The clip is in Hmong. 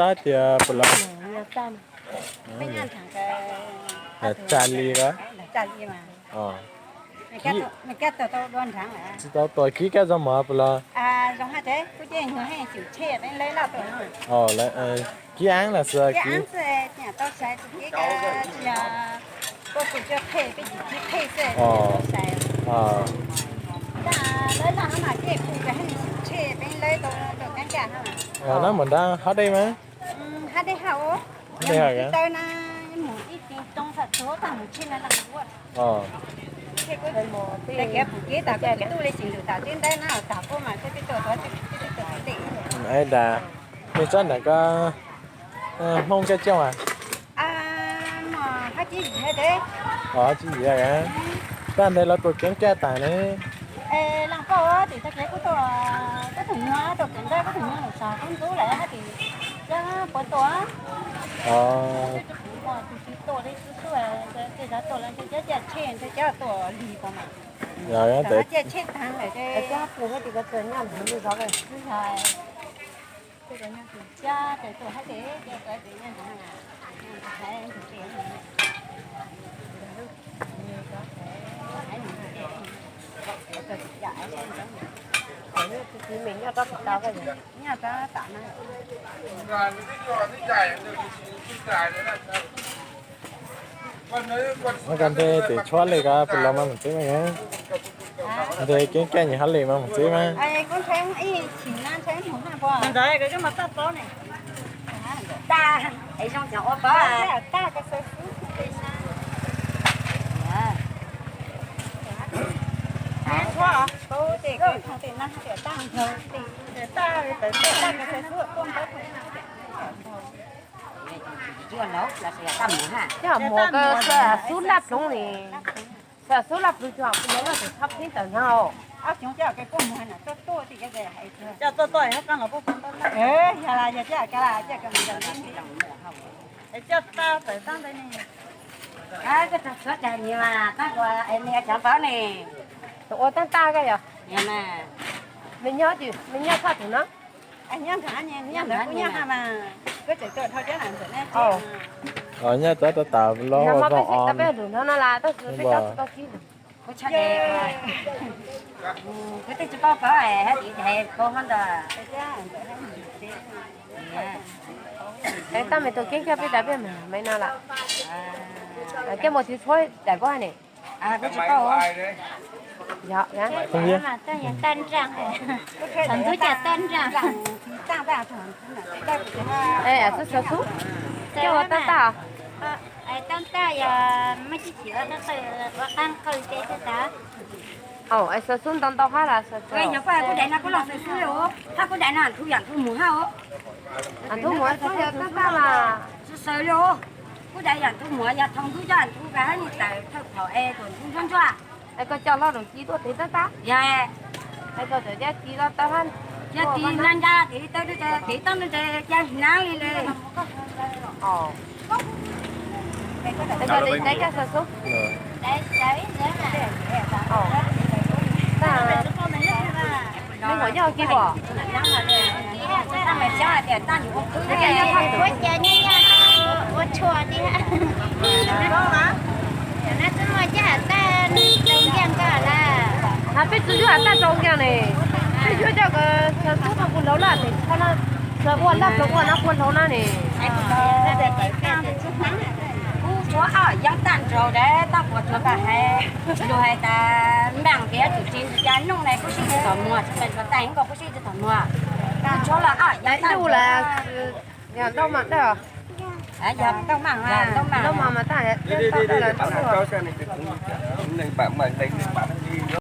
Tab tias puas los? Tsa li ko. Tsis tau tuaj kib kab zoo mov puas los? Kib eev los xwb kib. Nab mus nrab hab dej mas. Dej hab. Ai da, nej tsob ntawm ko Hmoob kab coj mas? Tsis yog, tab ntawd lawv tuaj keeb caj tas ne. Yog, Koj nthe tes tshuab li ko puas los mas mus txib mas. Nthe keeb caj nyuag hab li mas mus txib mas. Coj mus ko xwb laj ploog li. Xwb laj ploog coj kuj yog laj tus tshab pib tawm no. Coj tuaj tuaj, tus ua tab taj ko yog? Me nyob, me nyob tshaj tus no. Nyob tov tab tas los ua zoo os. Tab me tus keeb caj peb tas peb mam me no lawm. Coj mus txiv tshuab daim koj ne. Xwb xwb, coj ua tab taj. Xwb xwb ntau ntau hab las. Yog koj kuj daim no kuj los xwb xwb, hab kuj daim no nthuv yam nthuv muag hab. Nthuv muag txhob yog tab taj mas. Xwb xwb li, kuj daim yam nthuv muag yog thaum ntub coj nthuv kawg hab ni tawm thawj phaum es kom ntxuav ntxuav. Es koj coj hlob Roos Ci tuaj tiv tab taj. Yog. Es koj txawm coj tiv los tau hab. Coj tiv na nca tiv tau tiv tau na ca hnab li li. Es koj tiv caj xwb xwb. Neb puas nyob kiv pom? Ua cas nyob nyob ua tshua tiag. Nab twb muaj caj has taj rau nkiag koj lawm. Has peb tsis yuav has taj rau nkiag ne. Peb yuav coj ko xaws xub rau puag nraud laj tes tsho no, xaws ua laj rau ua no puag nraud na ne. Kuv tshuav ob yav tag nrho dab tag puas tsuav tas hais, tsis lug hais tas npaaj tias tsum tsis cas noog na kuv sib tsis tom muag, tsis tas tas nkaus kuv sib tsis tom muag. Kuv tshuav los ob yav tag nrho. Yog ntau mas tag. Yog ntau mas mas tag.